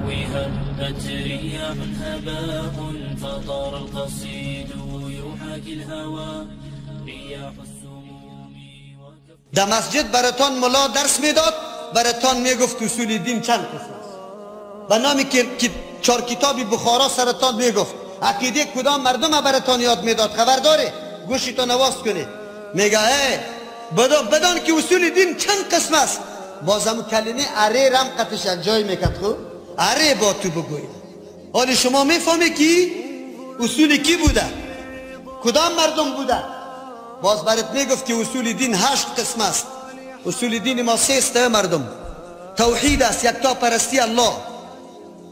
البهو هبت رياح هباء فطار القصيد يحاكي الهوى رياح السموم. در مسجد براتان ملا درس میداد، براتان میگفت اصول دین چند قسم است. به نام که چهار کتاب بخارا سرتان میگفت، عقیده کدام مردم براتان یاد میداد. خبر داره؟ گوشتان نواز کنید. میگه ای بدان که اصول دین چند قسم است. بازم کلمه اره رم قطش جای میکرد. خب اره با تو بگوید. حالا شما میفهمی که اصول کی بوده، کدام مردم بوده. باز برات میگفت که اصول دین 8 قسم است. اصول دین ما 3 است مردم. توحید است، یکتا پرستی الله،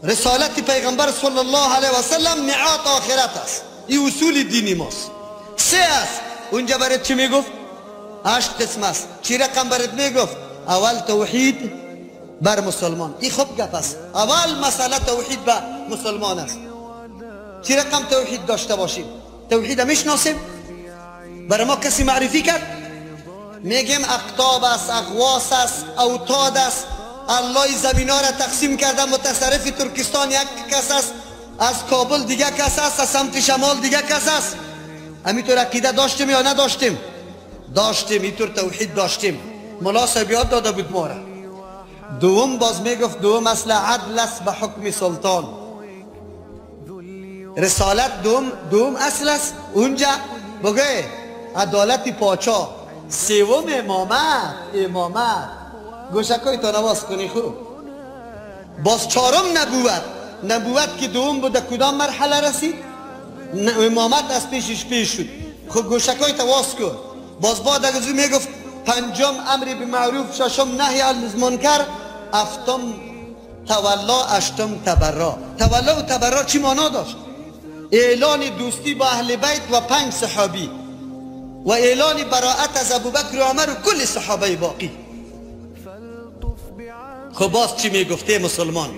رسالت پیغمبر صلی الله علیه و سلم، معاد آخرت است. این اصول دینی ماست. 3 است. اونجا برات چی میگفت؟ 8 قسم است. چی رقم برات میگفت؟ اول توحید بر مسلمان. این خوب گپ است. اول مسئله توحید بر مسلمان است. چی رقم توحید داشته باشیم؟ توحید میشناسیم؟ برای ما کسی معرفی کرد؟ میگیم اقطاب است، اغواس است، اوتاد است، الله زمینا را تقسیم کرده، متصرف ترکستان یک کس است، از کابل دیگه کس است، از سمت شمال دیگه کس است. همینطور عقیده داشتیم یا نداشتیم؟ داشتیم. اینطور توحید داشتیم. ملا صاحب یاد داده بود ما را. دوم باز میگفت دوم اصل عدل است به حکم سلطان. رسالت دوم اصل است. اونجا بگه عدالت پاچا. سوم امامت. امامت گوشکای تا نواز کنی. خوب باز چهارم نبوت. نبوت که دوم بوده کدام مرحله رسید؟ امامت از پیشش پیش شد. خب گوشکای تا واز کن. باز بعد از او میگفت پنجم امر به معروف، ششم نهی از منکر، هفتم تولا، هشتم تبرا. تولا و تبرا چی معنا داشت؟ اعلان دوستی با اهل بیت و 5 صحابی و اعلان براءت از ابوبکر و عمر و کل صحابه باقی. خب باز چی میگفته مسلمان؟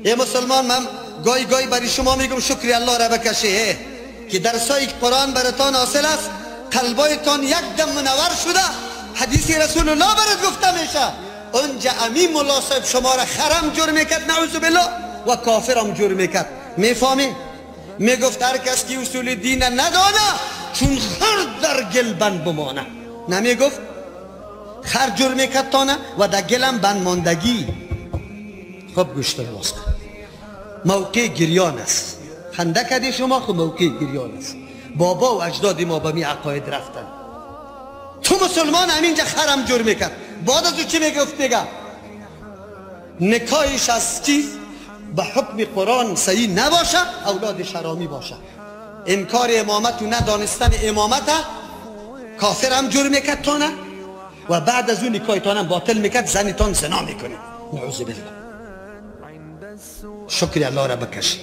ای مسلمان، من گاهی گاهی برای شما میگم شکر الله را بکشه که درسای قرآن براتان حاصل است، قلبایتان یک دم منور شده، حدیث رسول الله برات گفته میشه. اونجا امین ملا صاحب شما را خرم جور میکرد، نعوذ بالله، و کافرم جور میکرد. میفهمی؟ میگفت هر کس که اصول دین ندانه چون خر در گل بند بمانه. نمیگفت خر جور میکرد تانه و در گلم بند ماندگی. خب گوشت رو باز کن. موقع گریان است. خنده کردی شما، خب موقع گریان است. بابا و اجداد ما به می عقاید رفتن. تو مسلمان همینجا خرم جور میکرد. بعد از او چی میگفت؟ میگه نکایش از چیز به حکم قرآن صحیح نباشه، اولاد حرامی باشه. انکار امامت و ندانستن امامت کافر هم جور میکرد تانه و بعد از اون نکایتان هم باطل میکرد، زنتان زنا میکنه. نعوذ بالله. شکر الله را بکشید.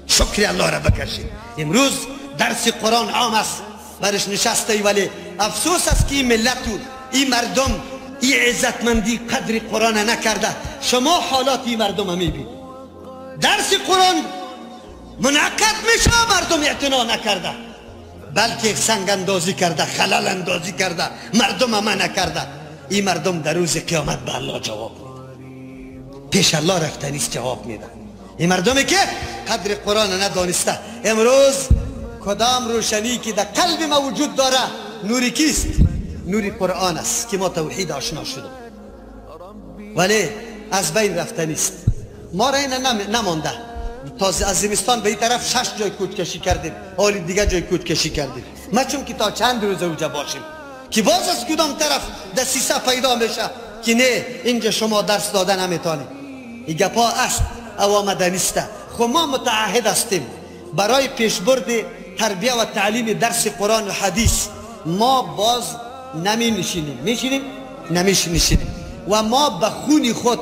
شکر الله را بکشید. امروز درس قرآن عام است، برش نشسته، ولی افسوس است که این ملت و این مردم این عزتمندی قدر قرآن نکرده. شما حالات این مردم هم میبینید. درس قرآن منعقد میشه، مردم اعتنا نکرده، بلکه سنگ اندازی کرده، خلل اندازی کرده، مردم هم نکرده. این مردم در روز قیامت به الله جواب میده، پیش الله رفتنیست جواب میده. این مردمی که قدر قرآن ندانسته. امروز کدام روشنی که در قلب ما وجود داره نوری کیست؟ نوری قرآن است که ما توحید آشنا شدیم، ولی از بین رفتنیست. ما را این نمانده. تازه از زمستان به این طرف 6 جای کوچکشی کردیم، حالی دیگه جای کوچکشی کردیم. ما چون که تا چند روز اوجا باشیم که باز از کدام طرف دسیسه پیدا میشه که نه اینجا شما درس داده نمیتونید. این گپا است، اوامدنیسته. خب ما متعهد هستیم برای پیشبرد تربیه و تعلیم درس قرآن و حدیث. ما باز نمی نشینیم. میشینیم؟ نمی نشینیم. و ما به خون خود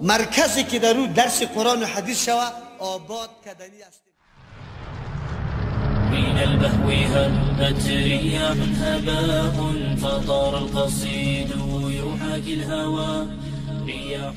مرکزی که در او درس قرآن و حدیث شوه آباد کردنی هستیم. من البهو هبت رياح هباء فطار القصيد يحاكي الهوى رياح.